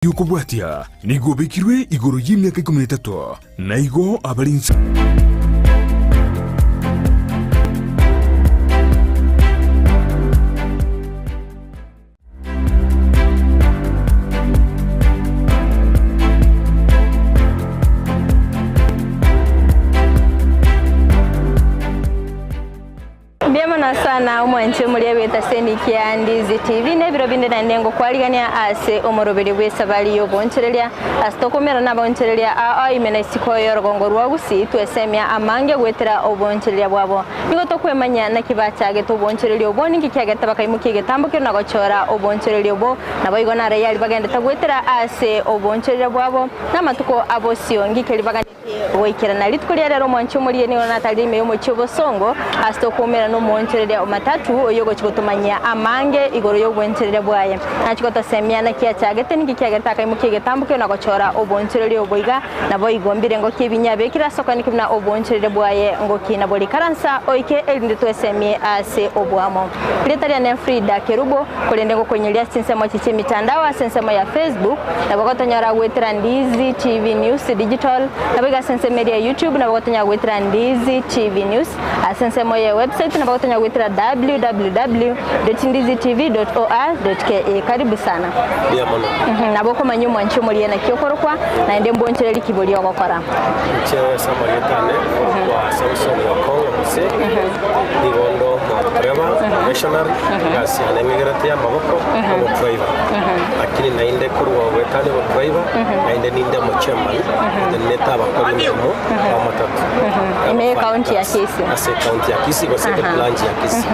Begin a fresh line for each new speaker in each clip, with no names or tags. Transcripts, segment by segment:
Okobwatia nigo obekirwe igoro y'emiaka ikomi na etato, na igo abare inse.
Mbuya mono sana omwanchi omoria bw'etaseni kia Ndizi TV na ebiro binde naende ngokwarigania ase omoroberi bw'esabari y'oboonchoreria ase tokomerana nabaonchoreria ao ime na isiko y'orogongo rwa Gusii twesemia amange goetera oboonchoreria bwabo. Nigo tokwemanya naki bachagete oboonchoreria obwo ninki kiagerete bakaimokia egetambo keria na gochora oboonchoreria obwo naboigo narayari bagendete goetera ase oboonchoreria bwabo na amatuko abosio ngike ribaga Goikerana rituko ria rero omwanchi omoria nigo natarire ime y'omochie obosongo, ase tokoumera nomoonchoreria o matatu, oyio ogochia gotomanyia amange igoro y'obwenchereria bwaye. Nachia gotosemia naki achagete, ninki kiagerete akaimokia egetambo kio na gochora oboonchoreria obo iga, naboigo mbirengo ki ebinya abekire ase okoeneki buna oboonchoreria bwaye ngoki nabo rikaransa oike erinde twesemie ase oboamo. Rieta riane Frida Kerubo, korende ngokoinyoria ase chinsemo echi chi'emitandao ase ensemo ya Facebook, Nabo gotonyora goetera Ndizi TV News Digital, naboigo ase ensemo eria ya YouTube nabo gotonyora goetera Ndizi TV News, ase ensemo ye website nabo gotonyora goetera www.ndizitv.or.ke. Karibu sana.
Mbuya mono.
Mhm, Nabo okomanya omwanchi omoria naki okorokwa, naende mbonchore rikibo ri'ogokora.
Inche ase amarieta ane nkorokwa Samson Okong'o Mose, nigo onde omodereba, missionary, egasi yane ng'egerete y'amaboko, omodraiva. Lakini naende korwa goetania obodriver, naende ninde omochairman, ntenenete abakori emeremo b'amatatu.
Ime ekaunti ya Kisii.
Ase ekaunti ya Kisii gose ebranch ya Kisii.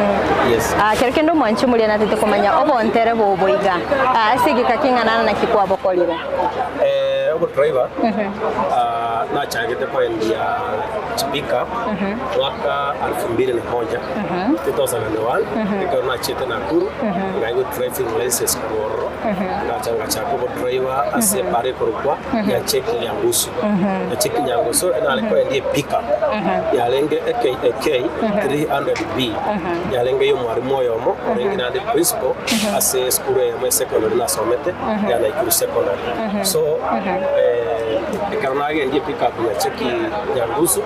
Yes.
Ah, kero kende omwanchi omoria natete komanya obontereba obo iga. Ah, ase egeka king'ana naki kwabokorire?
Eh, obodriver, ah, nachagete koendia chipickup mwaka alfu mbili na moja, 2001, ekero nachiete Nakuru, ngaigwa driving license korwa ororo, ngacha ngachaka obodriver ase epara ekorokwa Nyacheki Nyangusu. Nyacheki Nyangusu nare koendia epickup yarenge AKAK 300B yarenge ya omwalimu oyomo orenge naende principal ase esukuru eyemo esecondary nasomete ya Naikuru Secondary. So ekero nagendia epickup Nyacheki Nyangusu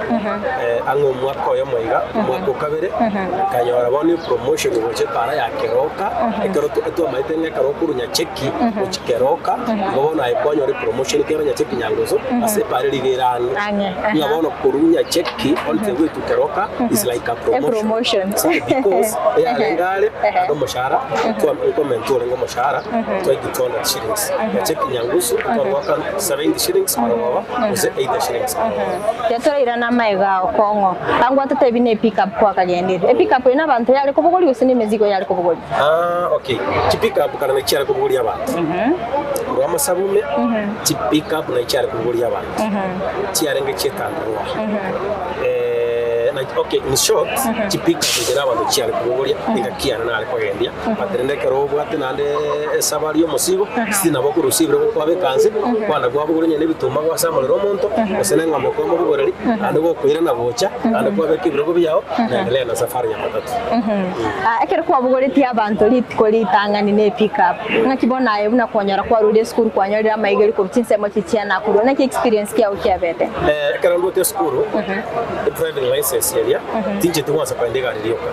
ang'e omwaka oyomo iga, omwaka o kabere, nkanyora bono epromotion gocha epara ya Keroka, ekero twamaete ng'a ekero okorwa Nyacheki gochia Keroka, igo bono aye kwanyora epromotion kero Nyacheki Nyangusu ase epara eria iga ere ang'e. Ng'a bono korwa Nyacheki onto goetwa Keroka is like a promotion. So because eyarenge are naende omoshahara nkomentwa orenge omoshahara twaigwa 200 shillings. Nyacheki Nyangusu twarwaka 70 shillings marogoba gose 80 shillings marogoba.
Tiga torairane amaega ao kong'o. Angwa totebi ne pick up kwakagendire. E pick up eye nabanto yare kobogoria gose nemesigo yare kobogoria?
Ah okay, chi pick up kare nachi chiare kobogoria abanto. Korwa amasabume, chi pick up nachi chiare kobogoria abanto. Chiarenge chietandarua. Eh, na okay, in short, chi pick up echi na abanto chiare kobogoria, engaki yane nare kogendia. But rende ekero obwate naende esabari y'omosigo, sisi nabo okorusia ebirogo kwabeka nse, kwanda kwabogoria onye nebituma gwasamorera omonto, gose na eng'ombe kwamobogoreria, naende gokoirana gocha, naende kwabeka ebirogo biao, naendelea na safari ya matatu.
Ah, ekero kwabogoretie abanto rituko ritang'ani ne pick up, ng'aki bono aye buna kwanyora kwarure esukuru kwanyorire amaigeri korwa chinsemo echi chia Nakuru, naki experience kiao kiabete?
Eh, ekero ndwete esukuru, driving license eria, tincheti gwansa kogenda egari rioka.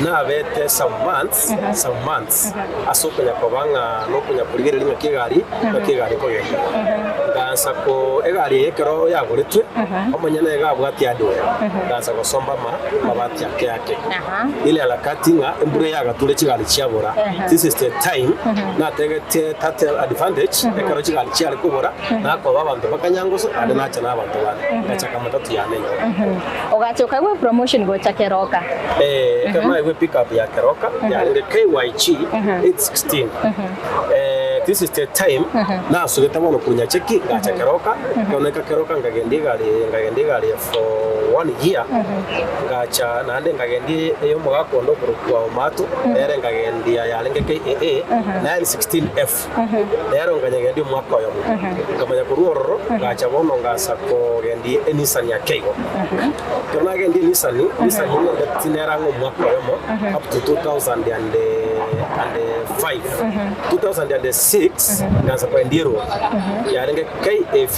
Nabete some months, some months, ase okonya koba ng'a nokonya korigereria ng'aki egari, ng'aki egari ekogenda. Ngansa ko egari eye ekero yagoretwe, omonyene iga abwate hardware, ngansa gosomba ama amabati ake ake. Ile harakati ng'a embura yagature chigari chiabora. This is the time nategetie that advantage ekero chigari chiare kobora, nakoba abanto bakanyangoso naende nacha na abanto bande. Ngachaka matatu yane igo.
Ogacha okaigwa epromotion gocha Keroka.
Eh, ekero naigwa epickup ya Keroka yarenge KYG 816 eh, this is the time nasugete bono korwa Nyacheki ngacha Keroka, ekero naika Keroka nkagendia egari nkagendia egari for one year ngacha naende nkagendia ey'omogaka onde okorokwa Omato nere nkagendia yarenge KAA 916F. Nero nkanyegendia omwaka oyomo. Nkamanya korwa ororo, ngacha bono ngasa kogendia Enisani ya Keigo. Ekero nagendia Enisani, Enisani ng'ende tinera ang'e omwaka oyomo, up to 2008. 2005 2006 ngansa koendia erori yarenge KAV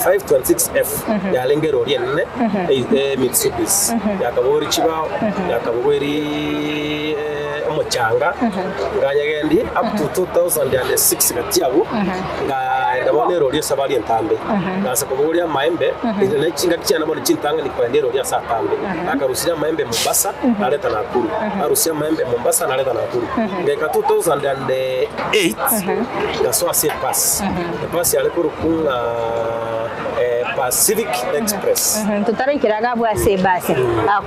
526F yarenge erori enene e Mitsubishi yakabogoria chibao yakabogoria omochanga nganyegendia up to 2006 gati abwo Nkaenda bono erori esabari entambe, nkaansa kobogoria amaembe, ne chingaki chiane bono chintang'ani koenda erori ase atambe. Nakarusirie amaembe Mombasa, nareta Nakuru, narusia amaembe Mombasa, nareta Nakuru. Ngaika 2008, ngasoa ase ebus, ebus yare korokwa ng'a Pacific Express.
Totaraikera iga abwo ase ebasi,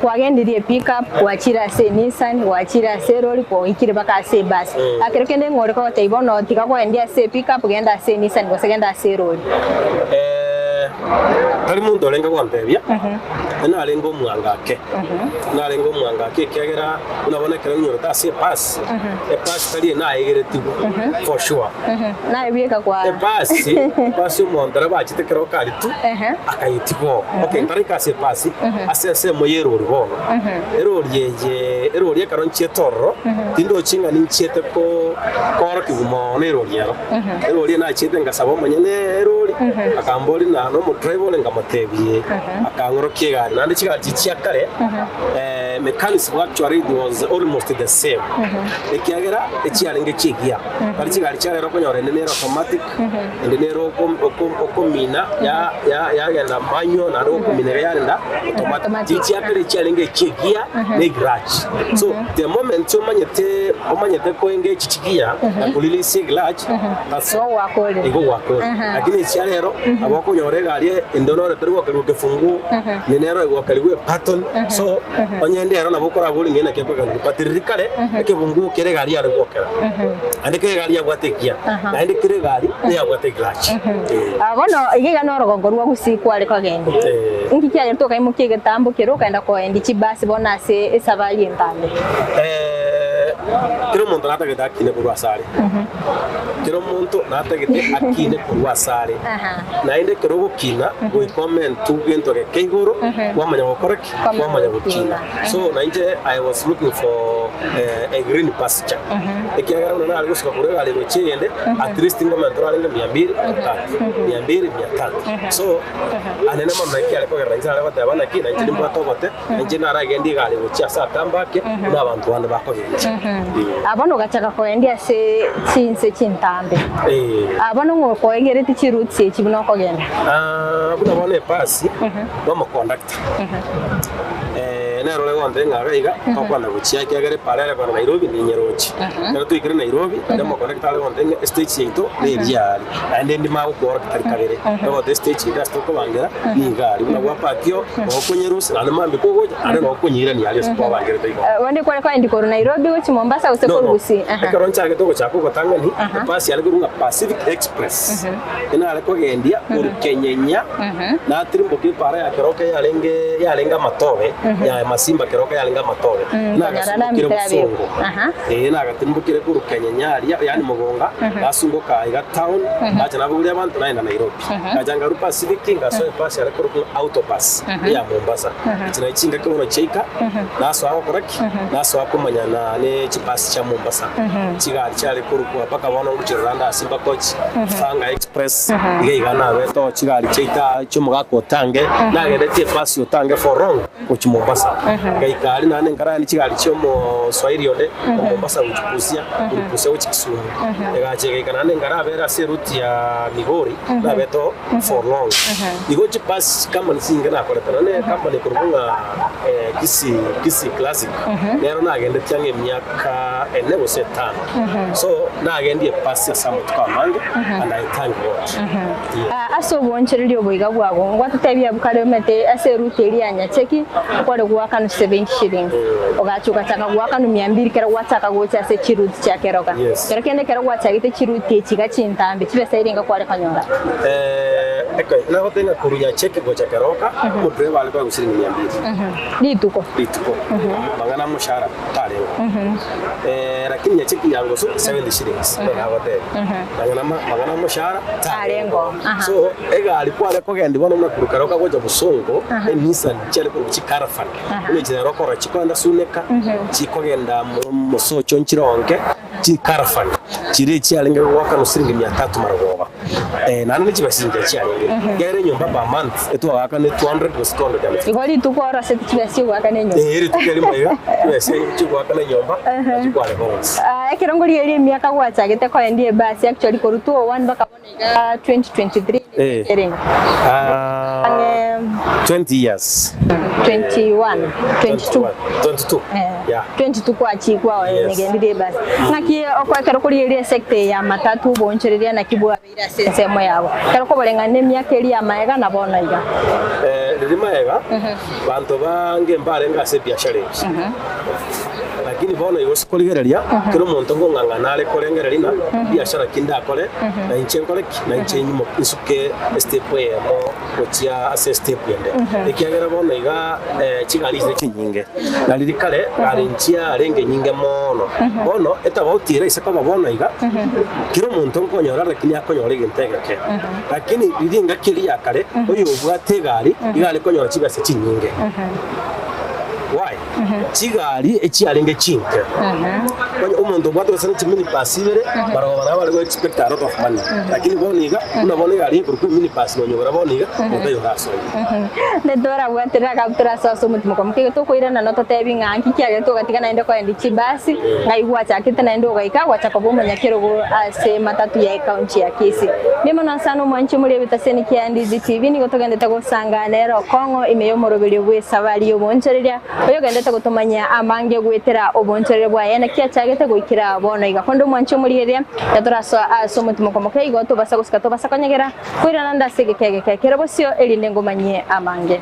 kwagendirie epickup, gwachire ase eNissan, gwachire ase erori, gwaikire mpaka ase ebasi. Ekero kende ng'a ore kogotebia bono tiga kogendia ase epickup, genda ase eNissan gose genda ase erori.
Tari monto orenge gontebia, narenge omwango ake, narenge omwango ake ekiagera buna bono ekero nyorete ase ebasi, ebasi tari enaegeretigwe for sure.
Naye bweka kwa.
Ebasi, ebasi omonto ere bachete ekero kare tu, akayetigwa oo. Okay, ntaraika ase ebasi, ase ensemo y'erori bono. Erori eye, erori ekero nchiete ororo, tindochi ng'a ninchiete ko koorokigwa mono erori ero. Erori eye nachiete ngasaba omonyene erori, akamboria na na omodriver ore nkamotebia ee, akang'orokia egari. Naende chigari chiria chia kare, mechanism actually it was almost the same, ekiagera echiarenge chigiya. Tari chigari chia rero okonyora ende nere automatic, ende nere okomina yagenda manual naende gokomina iga yarenda automatic. Chiria chia kare chiarenge echi'egear na egrudge. So the moment omanyete omanyete koengage chigear na korelease egrudge, that's
Igo gwakorire.
igo gwakorire. Lakini echia rero nabo okonyora egari ende nore teri goakerigwa ekefunguo, ende nero egoakerigwa ebutton, so onye ende ero nabo okorabori ng'a naki ekoeganigwa but riria kare ekebunguo kere egari yare goakera. Naende kera egari yabwate egear, naende kera egari neyabwate eclutch. Eh.
Ah, bono iga iga norogongo rwa Gusii kware kogenda.
Eh.
Inki kiagerete okaimokia egetambo keria okaenda koendia chibasi bono ase esabari entambe?
Eh, kera omonto natagete akine korwa ase are. Kera omonto natagete akine korwa ase are. Naende ekero ogokina, goika omentwe gento geke igoro, kwamanya gokora ki? Kwamanya gokina. So nainche I was looking for a green pasture. Ekiagera buna nare gosuka korwa egari gochia eyende, at least ngomentera arenge mia mbili, mia tatu, mia mbili, mia tatu. So anene mono naki kiare kogera inche nare goteba naki, nainche nimbwate obote, nainche naragendie egari gochia ase atambe ake, buna abanto bande bakogendia.
Ah, bono ogachaka koendia ase chinse chintambe.
Eh.
Ah, bono ng'o okoegereti chiroutes echi buna okogenda?
Ah, buna bono ebasi, na omoconductor. Nere ore gontebia ng'a iga iga tokwana gochia ekiagera epara ere kogenda Nairobi ninyeroche. Ekero twaikire Nairobi, naende omoconductor are gontebia ng'a estage yaito neria aria, naende ndime agokworokia tari kabere. Ogote estage yaito ase tokobangera niga aria, buna gwapaki oo, nabo okonyerusia naende mambia kogocha, naende nabo okonyeirania aria ase twabangerete igo.
Bono ekware koendi korwa Nairobi gochia Mombasa gose
No,
korwa
no.
Gusii? Aha.
Ekero nchagete ogochaka ogotang'ani, ebasi yare korwa ng'a Pacific Express, enare kogendia korwa Kenyenya, Natirimboka epaara ya keroka yarenge yarenge amatobe, ya masimba keroka yarenge amatobe,
Konyora
nagasungokire
namete abekwa.
bosongo.
Aha.
Ee, nagatirimbokire korwa Kenyenya aria, yaani Mogonga, nasungoka aiga town, nacha nabogoria abanto naenda Nairobi. Ngacha nkarwa Pacific, ngasoa ebasi yare korokwa ng'a Autobus, eya Mombasa. Echi naye chingaki bono chiaika, nasoa gokora ki? Nasoa komanyana ne chibasi chia Mombasa, chigari chiare korokwa mpaka bono ngochirora ande ase Simba Coach, Fanga Express, iga iga nabete oo chigari chiaito aa chi'omogaka Otange, nagendetie ebasi Otange for long gochia Mombasa. Ngaika aria naende nkarania chigari chi'omoswahili onde o Mombasa gochia Busia, korwa Busia gochia Kisumu. Egacha egaika naende nkarabere ase eroute ya Migori, nabete oo for long. Igo chibasi chicompany chinge nakorete naende ecompany ekorokwa ng'a Kisii, Kisii Classic, nero nagendetie ang'e emiaka ene gose etano. So nagendie epasi ase amatuko amange and I thank God. Yeah.
Ase oboonchoreria oboiga bwago ngwatotebia abwo kare omete ase eruti eria ya Nyacheki okware goakanwa 70 shillings ogacha ogachaka goakanwa mia mbiri kero gwachaka gocha ase chiruti chia keroka
Yes.
kero kende ekero gwachagete chiruti echi iga chintambe chibesa eria enga kware konyora
Eh, eke nagotebia ng'a korwa Nyacheki gocha Keroka omodriver are koegwa shilingi mia mbiri
rituko
rituko mang'ana omoshahara tarenge. Lakini nyacheki nyangoso 70 shillings nigo nagotebia. Mang'ana ma- mang'ana omoshahara
Tarengo, aha.
So egari kware kogendi bono buna korwa Keroka gocha Bosongo, eNissan chiare korwa chicaravan. Buna echi rero okorora chikoenda Suneka, chikogenda mo- Mosocho nchironge. Chicaravan chiria chiarenge goakanwa siringi mia tatu marogoba, naende ne chibesa chinche chiarenge, ekiagera enyomba per month etwagaakana 200 gose 250.
Igo rituko oroseti chibesa chiogoakana enyomba.
Ee, rituko erimo iga chibesa chiogoakana enyomba nachio kware bonsi.
Ekero ngorigereria emiaka gwachagete koendia ebasi actually korwa 201 mpaka bono iga 2023
Eh.
erenge
Ah,
ang'e
20 years.
21 22
22. Yeah.
22 kwachikwa
Yes.
nyegendirie ebasi ng'aki oko ekero korigereria esector eye ya matatu oboonchoreria naki bwabeire ase ensemo yabo ekero koboreng'ana emiaka eria ya maega na bono iga.
Eh, riria maega banto bange mbarenge ase ebiashara ebi Lakini bono igo ase korigereria, kera omonto nkong'ang'ana are korengereria ng'a biashara ki ndakore, na inche nkore ki, na inche nyimo nsuke estep eyemo gochia ase estep ende. Ekiagera bono iga chigari echi nechinyinge, na riria kare gari nchiarenge nyinge mono. Bono etabauti ere ase koba bono iga, kera omonto nkonyora lakini akonyora egento egeke. Lakini riria engaki eria ya kare, oyobwate egari iga are konyora chibesa chinyinge. Why? Chigari echiarenge chinke. Onye omonto obwate gose ne chiminibus ibere, barabwo nabo bare go expect a lot of money. Lakini bono iga, buna bono egari ekorokwa eminibus nonye ogora bono iga, monto oyo orasoe.
Ntorabwaterere akabutora ase ase omotimoko moke, igo tokoirana nototebi ng'a nki kiagerete ogatiga naende koenda chibasi, ng'ai gwachakete naende ogaika gwacha koba omonyakerogo ase matatu ya ecounty ya Kisii. Mbuya mono ase omwanchi omori ebitaseni kia Ndizi TV, nigo togendete gosanga nere Okong'o ime y'omoroberio bw'esabari y'oboonchoreria, oyogendete gotomanyia amange goetera oboonchoreria bwaye, naki achagete goikera bono iga. Konde omwanchi omorigereria, yatorasoa ase omotimoko moke igo tobasa gosika tobasa konyegera, koirana nde ase egeka egeke kere bosio, erinde ngomanyie amange.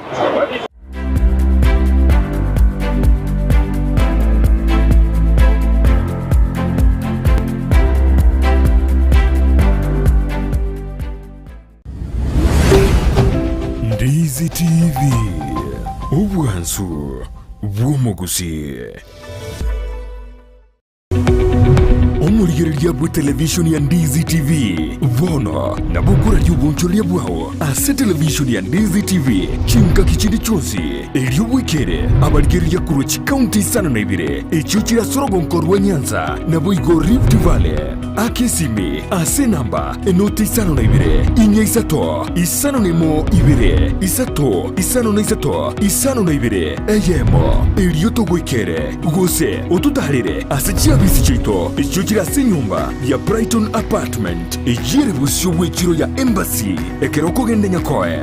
Ndizi TV, obwansu bw'omogusii. Omorigereria bwe televishoni ya Ndizi TV bono nabo okoraria obonchoreria bwao ase televishoni ya Ndizi TV chingaki chinde chionsi erio bwekere abarigereria korwa chikaunti isano na ibere echio chire ase orogonko rwa Nyanza naboigo Rift Valley. Aka esimi ase enamba enoti isano na ibere, inya isato, isano na emo ibere, isato, isano na isato, isano na ibere, eyemo, erio togoikere, gose ototaarere ase chiabisi chiaito echio chire ase enyomba ya Brighton Apartment, eyio ere bosio bw'echiro ya Embassy, ekero okogenda Nyakoe.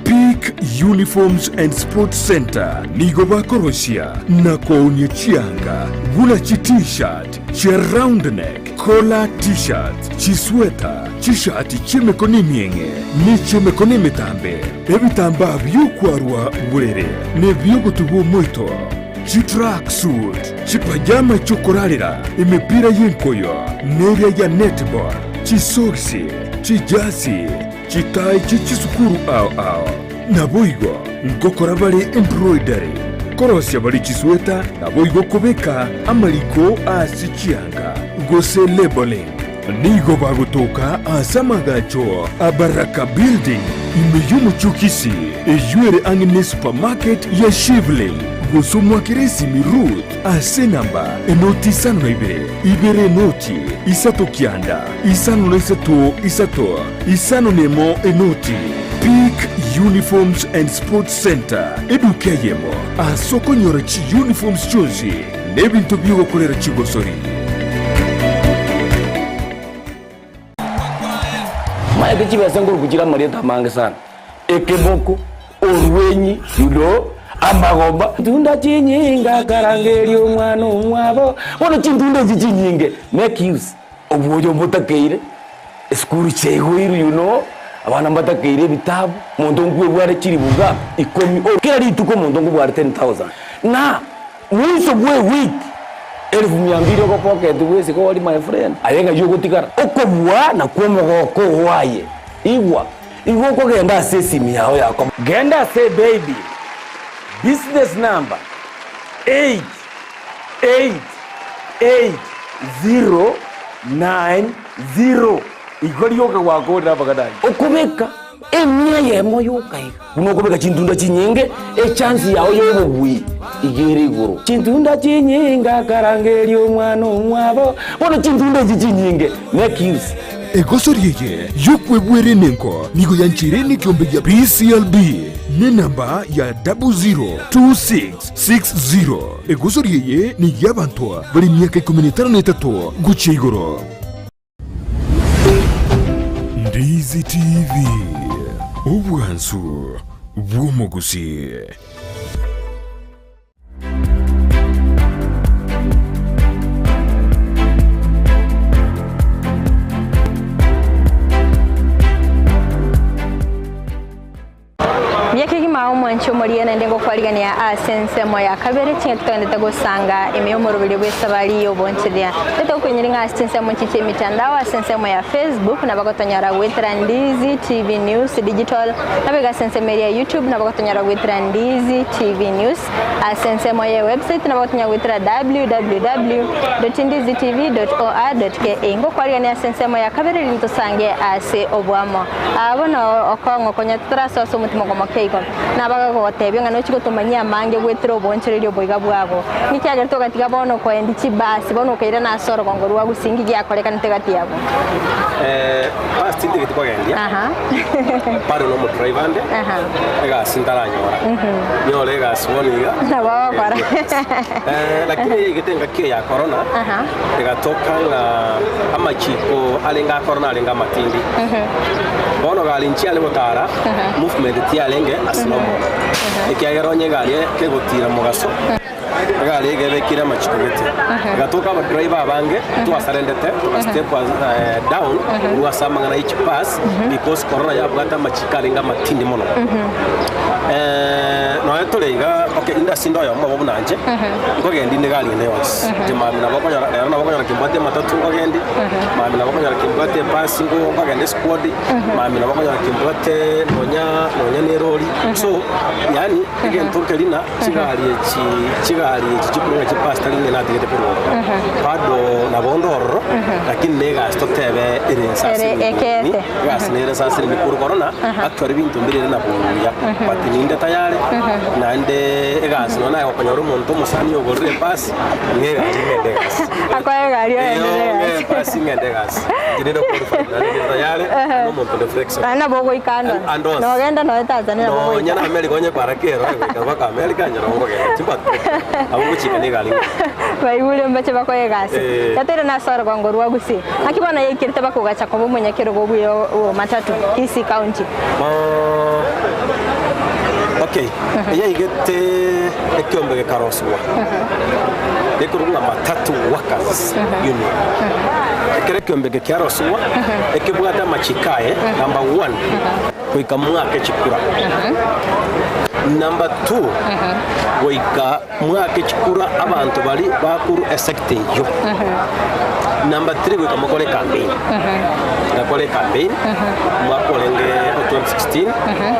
Peak Uniforms and Sports Centre nigo bakorosia na koonia chianga buna chi T-shirt, chia round neck, collar T-shirts, chisweta, chishati chi'emekono emieng'e ne chi'emekono emetambe, ebitambaa bi'okwarwa borere na ebi'ogotuba omoito, chitrack suit, chipajama chi'okorarera, emepira y'enkoyo neria ya netball, chisogisi, chijasi, Chitai chie chisukuru ao ao. Naboigo ngokora bare embroidery, korosia bare chisweta, naboigo kobeka amariko ase chianga, gose labeling. Nigo bagotoka ase amagacho a Baraka Building ime y'omochie o Kisii, eyio ere ang'e ne supermarket ya Shivling, gose omwakere esimi Ruth ase enamba enoti isano na ibere, ibere enoti, isato kianda, isano na isato isato. Isano nemo enoti, Peak Uniforms and Sports Centre, eduka eyemo ase okonyora chiuniforms chionsi na ebinto bi'ogokorera chigosori.
Maete chibesa nkoruku chire amarieta amange sana, ekeboko, orwenyi, you know, amagomba. Tunda chinyinga akarangeria omwana omwabo, bono chintunda echi chinyinge, make use. Obuoyo mbotakeire, esukuru chiaigoirwe you know, abana mbatakeire ebitabu, omonto nkwebware chilifu ngapi? Ikomi, o kera rituko omonto nkobware 10,000. Na mwiso bwa ewiki, elfu mia mbili ogopocket bwesike ori my friend, aye ng'ai ogotigara? Okobua nakwo omogoko oo aye, igwa, igo okogenda ase esimi yao yako. Genda ase ebaby, business number, 8. 8, 8, 0, 9, 0. Igo rioka gwakorire amang'ana ayio. Okobeka. Emia eyemo yoka iga. Buna okobeka chintunda chinyinge, echansi yao y'obobui iga ere igoro. Chintunda chinyinge akarangeria omwana omwabo, bono chintunda echi chinyinge make use.
Egosori eye y'okwebwera enengo nigo yancheire nekiombe gia PCLB nenamba ya 002660. Egosori eye ney'abanto bare emiaka ikomi na etano na etato gochia igoro. Ndizi TV, obwansu bw'omogusii.
Mbuya kegima omwanchi omoria naende ngokwarigania ase ensemo ya kabere chingaki togenderete gosanga ime y'omoroberio bw'esabari y'obonchereria. Totokoinyora ng'a ase chinsemo nchi chi'emitandao ase ensemo ya Facebook nabo gotonyora goetera Ndizi TV News Digital naboigo ase ensemo eria ya YouTube nabo gotonyora goetera Ndizi TV News ase ensemo ye website nabo gotonyora goetera www.ndizitv.or.ke. Ngokwarigania ase ensemo ya kabere rinde tosange ase oboamo. Aa bono okong'o konya titorasoa ase omotima okomokia igo, na bagagotebia ng'a nochie gotomanyia amange goetera oboonchoreria oboiga bwabo. Ngekiagera togatiga bono koendia chibasi, bono okairana ase orogongo rwa gusii, nki giakorekanete gati yabo?
Basi tintigeti kogendia,
Aha.
bado nomodriver ande,
Aha.
egasi ntaranyora. Nyore egasi bono iga.
Nabo ogokora.
Lakini eyegete engaki eye ya corona,
Aha.
Egatoka ng'a amachiko arenge akoro narenge amatindi. Bono gari nchiare gotara, movement tiarenge ase nomo. Ekiagera onye egari kegotira mogaso, egari ege ebekire amachiko gete. Egatoka abadriver abange twasarendete, toga step down korwa ase amang'ana ye chibus because corona yabwate amachiko arenge amatindi mono. Nonya tore iga, okay industry inde oyomo obo buna inche, nkogendi inde egari ende yonsi. Inche mambia nabo okonyora, rero nabo okonyora kimbwate ematatu nkogendi, mambia nabo okonyora kimbwate ebasi nko nkogenda esquad, mambia nabo okonyora kimbwate nonya nonya na erori. So yaani egento nkeri ng'a chigari echi chigari echi chikorwa ng'a chibasi tari ng'a natigete korwa ororo. Bado nabo onde ororo, lakini na egasi totebe ere inse ase
Ere
emigondo
ekete.
Egasi nere inse ase emigondo korwa korona, actually ebinto mbire ere nabo buya, but ninde tayari, naende egasi nonya naye gokonyora omonto omosani ogorire ebasi, ng'a egari ng'ende egasi.
Akoe egari
Eyo,
oenderere
ng'a
egasi.
ebasi ng'ende egasi. Inche ninde qualified naende ninde tayari, naende omonto onde flexible.
Naende nabo ogoika ande onsi.
Ande onsi.
Nogenda nonya Tanzania nabo
Nonya
ogoika.
na America onye kwara kero, goika mpaka America nyora nkogenda, timbwati problem. Nabo ngochika na egari ng'ende.
Baigure mbache bakoe egasi.
Eh.
Yateire nase orogongo rwa Gusii. Naki bono yaikerete bakogacha koba omonyakerogo obuya o Matatu, Kisii County.
Okay, eyaigete ekiombe gekarosigwa gekorokwa ng'a Matatu Workers Union. Ekero ekiombe eke kiarosigwa, ekebwate amachiko aye, number one, goika mwake chikura. Number two, goika Mwake chikura abanto baria bakorwa esecta eyio. Number three goika mokore ecampaign. Ngakora ecampaign omwaka orenge o 2016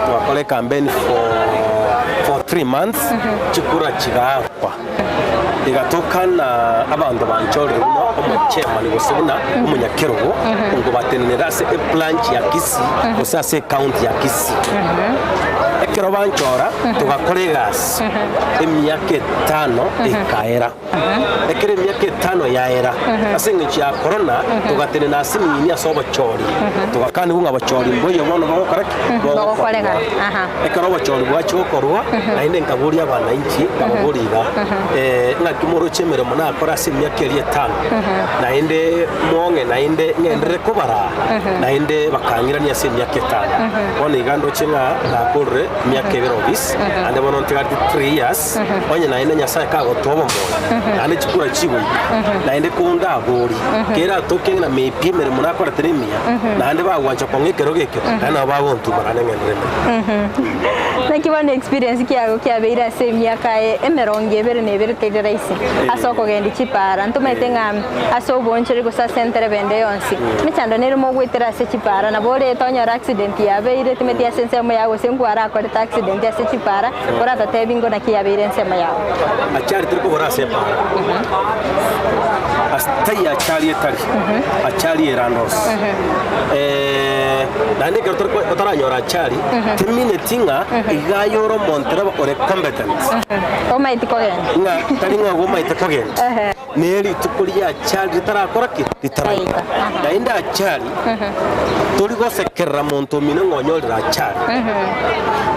twakora ecampaign for for 3 months chikura chigaakwa. Igatoka na abanto banchorire buna omochairman gose buna omonyakerogo onkobatenenera ase ebranch ya Kisii gose ase ecounty ya Kisii. Ekero banchora togakora egasi. Emiaka etano ekaera. Ekero emiaka etano yaera, ase engencho ya korona, togatenena ase emini ase obochori. Togakanigwa ng'a obochori mboiyo bono bogokora ki?
Bogokoreka. Aha.
Ekero obochori bwachia gokorwa, naende nkaboria abananchi, nkababoria iga, eh, ng'aki moroche emeremo nakora ase emiaka eria etano, naende mong'e naende ng'enderere kobaraa, naende bakang'irania ase emiaka etano. Bono iga ndoche ng'a nakorire emiaka ebere ofisi. Naende bono ntigareti 3 years, onye naende Nyasae kagotoa obomoyo, naende chikura chigoika, naende kondabori, keratoke ng'a maybe emeremo nakorete nemiya, naende bagwancha kong'a ekerogo ekio, naende nabo bagontuma naende ng'enderere emeremo.
Naki bono experience kiago kiabeire ase emiaka emerongo ebere na ebere teri rahisi ase okogendia chipara. Ntomaete ng'a. ase obonchori gose ase entereba ende yonsi. Emechando nere mogoetera ase chipara, nabo orete onyore accident yabeire, timeti ase ensemo yao gose nkwo arakorete accident ase chipara, oratotebi ngo naki yabeire ensemo yao.
Achari teri kobora ase epara. Ase taiyo achari etari, achari erande onsi. Naende ekero tori otaranyora achari, temineti ng'a iga aye ore omontereba ore competent.
Omaeti kogenda.
Ng'a tari ng'a omaete kogenda. Ne rituko ri'achari ritarakora ki? Ritaraika. Naende achari tori gosekerera monto omino ng'a onyorire achari.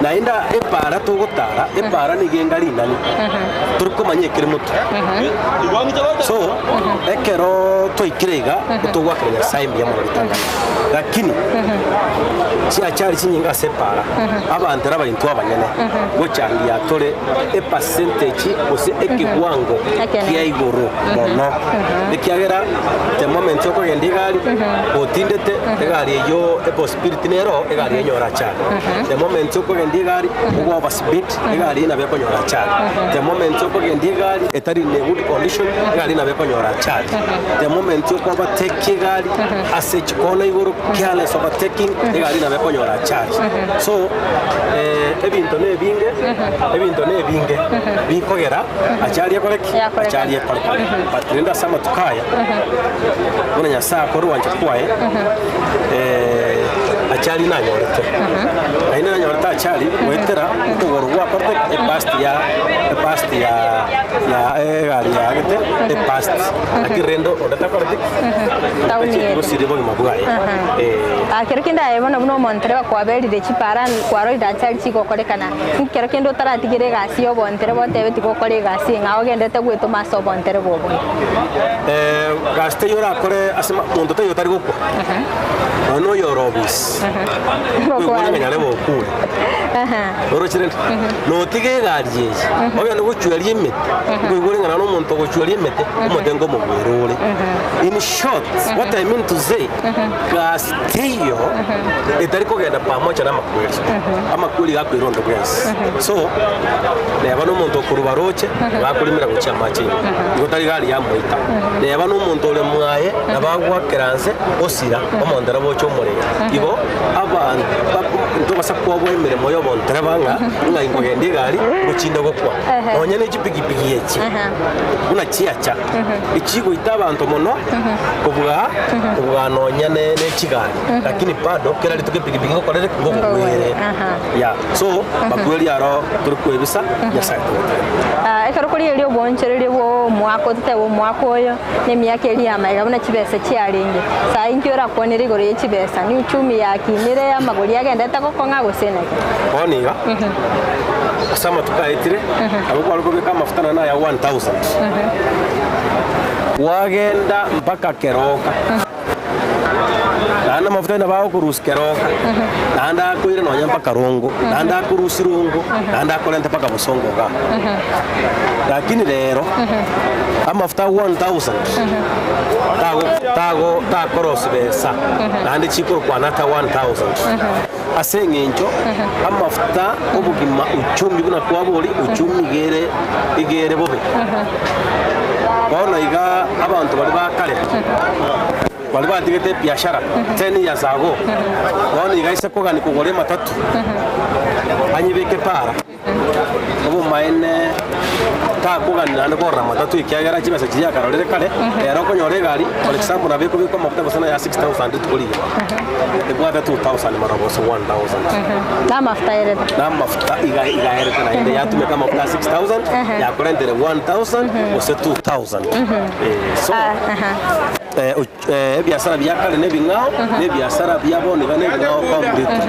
Naende epaara togotara, epaara nigo enga rinani, tori komanya ekere motwe. So, ekero twaikire iga, togoakera Nyasaye mbuya mono ritang'ani. Lakini chiachari chinyinge ase epaara, abanto nabo intwe abanyene, gochangia tore epercentage gose ekewango kia igoro mono, ekiagera the moment okogenda egari otindete egari eyio epossibility nero egari enyore achari, the moment okogenda egari ogo overspeed egari eyio nabo ekonyora achari, the moment okogenda egari etari in a good condition egari nabo ekonyora achari, the moment oko overtake egari ase chikona igoro careless overtaking egari nabo ekonyora achari. So ebinto nebinge, ebinto nebinge bikogera achari ekore ki?
Yakorekana.
Achari ekorekane. But rende ase amatuko aya, buna Nyasaye akore ogwancha kwaye, achari nanyorete. Naende nanyorete achari goetera okogoro gwakorete epast ya epast ya ya egari yaagete epast. Lakini rende onde takoreti ki?
Taumiete.
Gosiria obogima bwaye.
Ah, kero kende aye bono buna omontereba kwaberire chipara kwarorire achari chigokorekana, nkero kende otaratigere egasi ya obontereba otebe tigokora egasi eng'ao ogenderete gwetoma ase obontereba obwo.
Gasi teiyo orakore ase ma monto taiyo otari gokwa, nonya na oyore obisi, oigure ng'a nyarebe okure. Oroche rende? Notige egari eye, ogende gochweria emete, nkoigure ng'a nonye omonto ogochweria emete, omote nkomogwera ore. In short, what I mean to say, gasi teiyo etari kogenda pamoja na amakweri. Amakweri iga akoira onde bwensi. So, neba na omonto okorwa baroche, bakorimera gochia amache ime, igo tari gari yamoita. Neba na omonto ore mwaye, nabo agoakera nse, osira, omonto nabo ocha omorero. Igo, abanto ntobasa koboa emeremo y'obontereba ng'a ng'a inkogenda egari, ngochinde gokwa. Nonya ne chipigipigi echi, buna chiacha, echigoita abanto mono kobua kobua nonya ne ne chigari, lakini bado kera rituko epigipigi ngokorere ki? Ngokogwere. Yeah, so makweri aro tori kwebisa, Nyasaye togoteba.
Ah, ekero korigereria oboonchoreria bwa omwaka ototebe omwaka oyo, na emiaka eria ya magega buna chibesa chiarenge, saii inki orakwanere igoro ye chibesa? Ni uchumi yakinire, amagori agenderete gokong'a gose naki?
Bono iga, ase amatuko aetire, nabo kware kobeka amafuta naende aya 1000, kwagenda mpaka Keroka, naende amafuta aye nabo agokorusia Keroka, naende akoire nonya mpaka Rongo, naende akorusia Rongo, naende akorente mpaka Bosongo igaa. Lakini rero, amafuta a 1000 tago tago takorosia besa, naende chikorokwa nata 1000. Ase engencho amafuta obogima uchumi buna kwabori uchumi iga ere iga ere bobe. Bono iga abanto baria ba kare baria batigete ebiashara ten years ago bono iga ase kogani kogora ematatu anyebeke para. Obomaene takogania naende korora matatu ekiagera chibesa chiria akarorire kare, ere okonyora egari for example nabo ekobekwa amafuta gose na ya 6000 rituko rigima, ebwate 2000 mara gose 1000.
Na amafuta aerete.
Na amafuta iga iga aerete naende yatumeka amafuta ya 6000 yakorentere 1000 gose 2000. Eh, so Ebiasara bia kare nebing'ao, na ebiasara bia bono iga nebing'ao completely.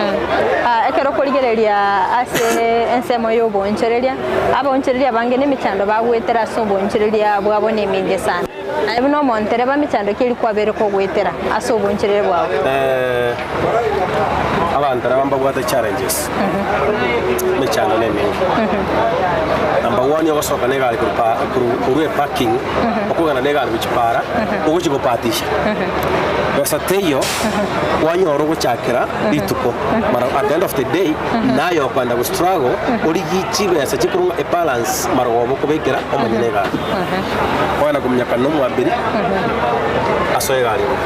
Ekero okorigereria ase ensemo y'oboonchoreria, abaonchoreria abange nemechando bagoetera ase oboonchoreria bwabo neminge sana. Naye buna omontereba mechando ki eria kwabeire kogoetera ase oboonchoreria bwao?
Abanto aba mbabwate challenges, emechando na emenge. Number one ogosoka na egari korwa pa korwa korwa eparking, okogenda na egari gochia para, ogochia gopatisha. Besa teiyo, kwanyora ogochakera rituko, mara at the end of the day, naye okoenda go struggle, origie chibesa chikorwa ng'a ebalance marogoba okobekera omonyene egari. Kwagenda kominyokana na omwabiri, asoe egari ime.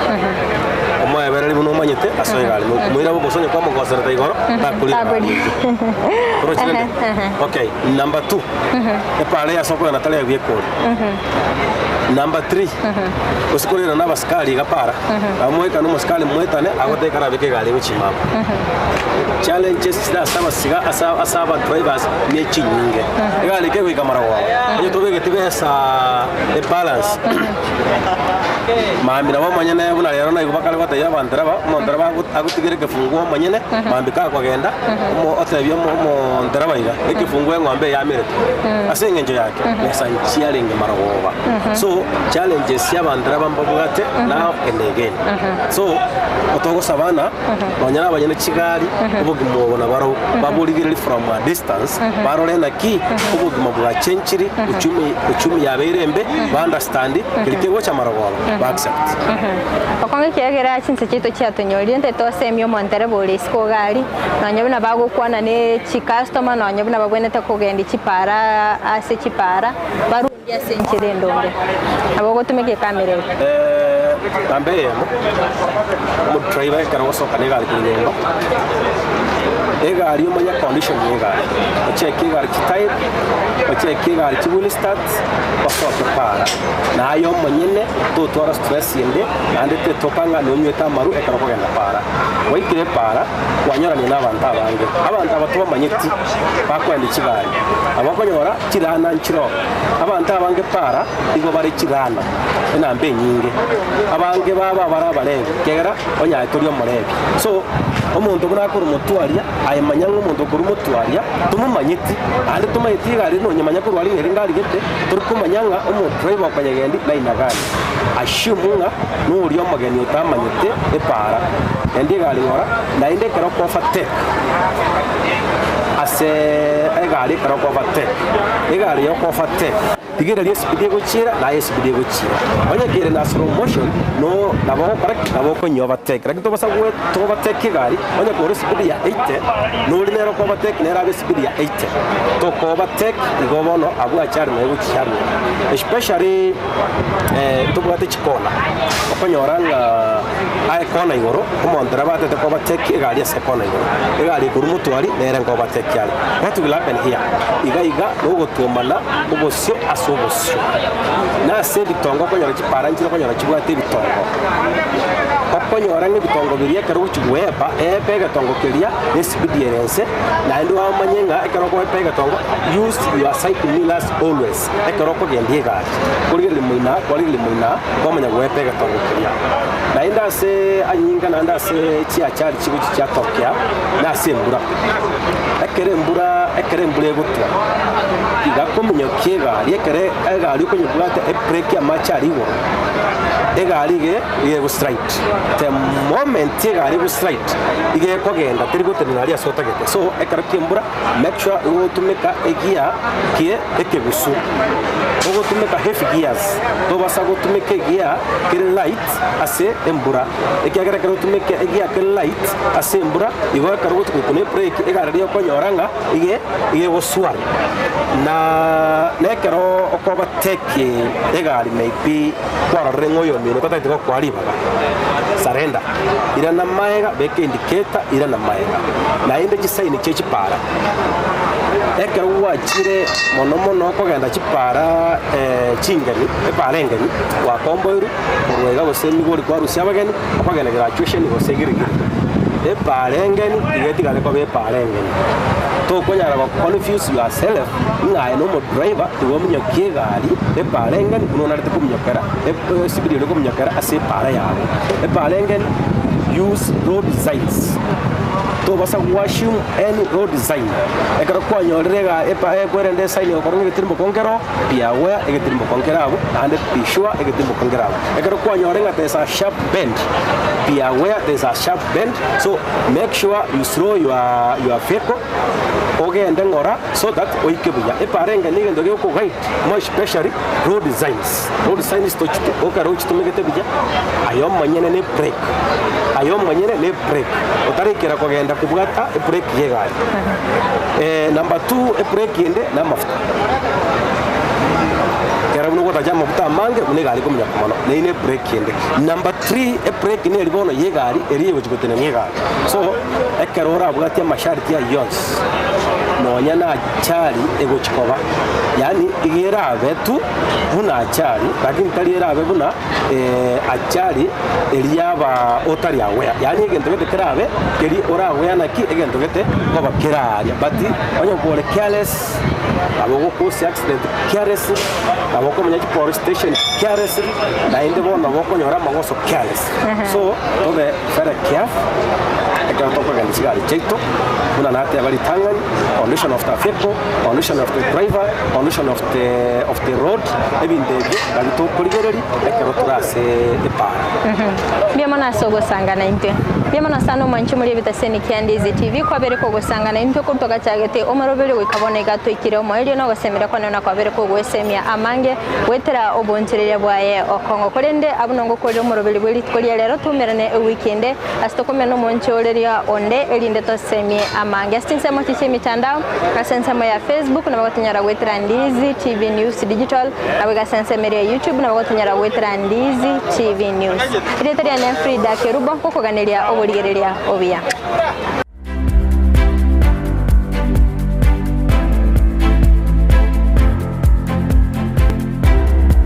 Omoebereri buna omanyete, asoe egari ime. Okomoira bogosa onye kwamogoserete igoro, takoria egari eyio. Oroche rende? Okay, number two, epara eye ase okogenda tari abwo ekori. Number three, gose korera na abasikari iga para, nabo moikane omosikari moetane, agote ekero abeke egari egochia imamo. Challenges chire ase abasiga ase ase abadrivers ne chinyinge. Egari kegoika marogoba, onye tobegeti besa ebalance. Mambia nabo omonyene buna rero naigwa bakare gotebia abanto raba, omonto raba ago- agotigere ekefunguo omonyene, mambia kakogenda, omo otebie omo omonto raba iga, ekefunguo eng'ombe eyamerete, ase eng'encho yake, besa nchiarenge marogoba. So, challenges chia abanto raba mbabwate now and again. So, otogosabana, nonya na abanyene chigari, obogima obo nabarobwo, baborigereria from a distance, barore naki obogima bwachenchiri, uchumi uchumi yabeire embe, ba understand keria kegocha marogoba, ba accept.
Okong'u ekiagera chinse chiaito chiatonyorire nte tosemie omontereba ore isiko iga aria, nonya buna bagokwana ne chicustomer, nonya buna babwenerete kogendia chipara ase chipara, barunge ase enchera endonge. Nabo ogotumeka ekamera eye.
Namba eyemo, omodriver ekero ogosoka na egari korwa nyomba, egari omanye econdition ya egari, ocheke egari chitairi, ocheke egari chiwheel start, osoke para. Naye omonyene totwara stress ende, naende tetoka ng'a nonywete amaru ekero okogenda para. Gwaikire para, kwanyorania na abanto abange. Abanto aba tobamanyeti, bakoenda chigari, nabo okonyora chirana nchiroo. Abanto abange para igo bare chirana, enamba enyinge. Abange babo abare abarebi, ekiagera onyaye tori omorebi. So, omonto buna akorwa motwaria, aye manya ng'a omonto okorwa motwaria, tomomanyeti, naende tomanyeti egari ere nonyemanya korwa aria ng'a ere ngarigete, tori komanya ng'a omodriver okonyegendi naina gani. Assume ng'a noria omogeni otamanyete epara, naende egari ng'ora, naende ekero oko overtake ase egari ekero oko overtake, egari ya oko overtake. Rigereria esibidi egochiera, naye esibidi egochiera. Onye kere na slow motion, no nabo ogokora ki? Nabo okonywa overtake. Lakini tobasa goe to overtake egari, onye kore esibidi ya 80, nori nere oko overtake nere abe esibidi ya 80. Toko overtake igo bono abwo achari naye gochia aroro. Especially tobwate chikona, okonyora ng'a aye kona igoro, omonto nabo atete ko overtake egari ase ekona igoro. Egari ekorwa motwari nere nko overtake are. What will happen here? Iga iga nogotuomana obosio ase obosio. Na ase ebitongo okonyora chipara nchire okonyora chibwate ebitongo. Okonyora ng'a ebitongo biria ekero ogochia goepa, eepe egetongo keria na esibidi ere nse, naende omanye ng'a ekero okoepa egetongo, use your side mirrors always ekero okogendia egari. Korigereria moino aa, kwarigereria moino aa, kwamanya goepa egetongo keria. Naende ase anyinga naende ase chiachari chigochia chiatokea, na ase embura. Ekero embura ekero embura egotwa, iga kominyokia egari, ekero egari okonyebwata ebreki amache aria igoro, egari iga iga egoslide. The moment egari egoslide, iga ekogenda teri gotenena aria ase otagete. So, ekero kia embura, make sure igo ogotumeka egear kie ekegusu, ogotumeka heavy gears, tobasa gotumeka egear kere light ase embura, ekiagera ekero otumeke egear kere light ase embura, igo ekero ogochi goikwa ne ebreki, egari riria okonyora ng'a iga iga egoswara. Na na ekero oko overtake egari maybe kwarorire ng'a oyomino tatagete gokoa ribaga, surrender, irana maega, beka indicator, irana maega. Naende chisaini chia chipara, ekero gwachire mono mono okogenda chipara chingeni, epara engeni, gwakomboirwe korwa iga gose migori kwarusia abageni, okogenda graduation gose girigiri. Epaara engeni iga etigare koba epaara engeni. Tokonyara go confuse yourself ng'a aye na omodriver tiga ominyokie egari epaara engeni buna onarete kominyokera esibidi ore kominyokera ase epaara yago. Epaara engeni. Use road signs. Tobasa goassume any road sign. Ekero kwanyorire ega epa ekwerende esign egokora ng'a egetirimboko nkero, be aware egetirimboko nkere abwo, naende be sure egetirimboko nkere abwo. Ekero kwanyorire ng'a there's a sharp bend, be aware there's a sharp bend, so make sure you slow your your vehicle, ogende ng'ora so that oike buya. Epara enke na egento gegokoguide more especially road signs. Road signs tochite okare ochitomegete buya, aye omonyene ne brake, aye omonyene ne brake, otarekera kogenda kobwata ebrake ya egari. Number two, ebrake ende na amafuta. Ekero buna ogotacha amafuta amange, buna egari ekominyoka mono, neyio ne ebrake ende. Number three, ebrake neri bono ya egari, eria egochi gotenenia egari. So, ekero orabwatie amasharti ayio onsi, nonya na achari egochi koba, yaani iga erabe tu buna achari, lakini tari erabe buna achari eria yaba otari aware, yaani egento gete kerabe keri ore aware naki egento gete nkoba kere aria, but onye kore careless nabo ogokosi accident careless, nabo okomenya chipolice station careless, naende bono nabo okonyora amagoso careless. So tobe very careful ekero tokogenda chigari chiaito, buna nateba ritang'ani, condition of the vehicle, condition of the driver, condition of the of the road, ebinto ebio nabio tokorigereria ekero tore ase epaara.
Mbuya mono ase ogosangana intwe. Mbuya mono sana omwanchi omori ebitaseni kia Ndizi TV kwabere kogosangana intwe korwa togachagete omoroberio goika bono iga toikire omoerio na ogosemeria kwane na kwabere kogwesemia amange goetera obonchereria bwaye okong'o. Korende abwo nongokorire omoroberio bwe rituko ria rero toumerane ewiki ende ase tokomenya nomonchoreria onde erinde tosemie amange. Ase chinsemo chiche emitandao ase ensemo ya Facebook nabo gotonyora goetera Ndizi TV News Digital nabo iga ase ensemo eria ya YouTube nabo gotonyora goetera Ndizi TV News. Erieta riane Frida Kerubo ngokoganeria oborigereria obuya.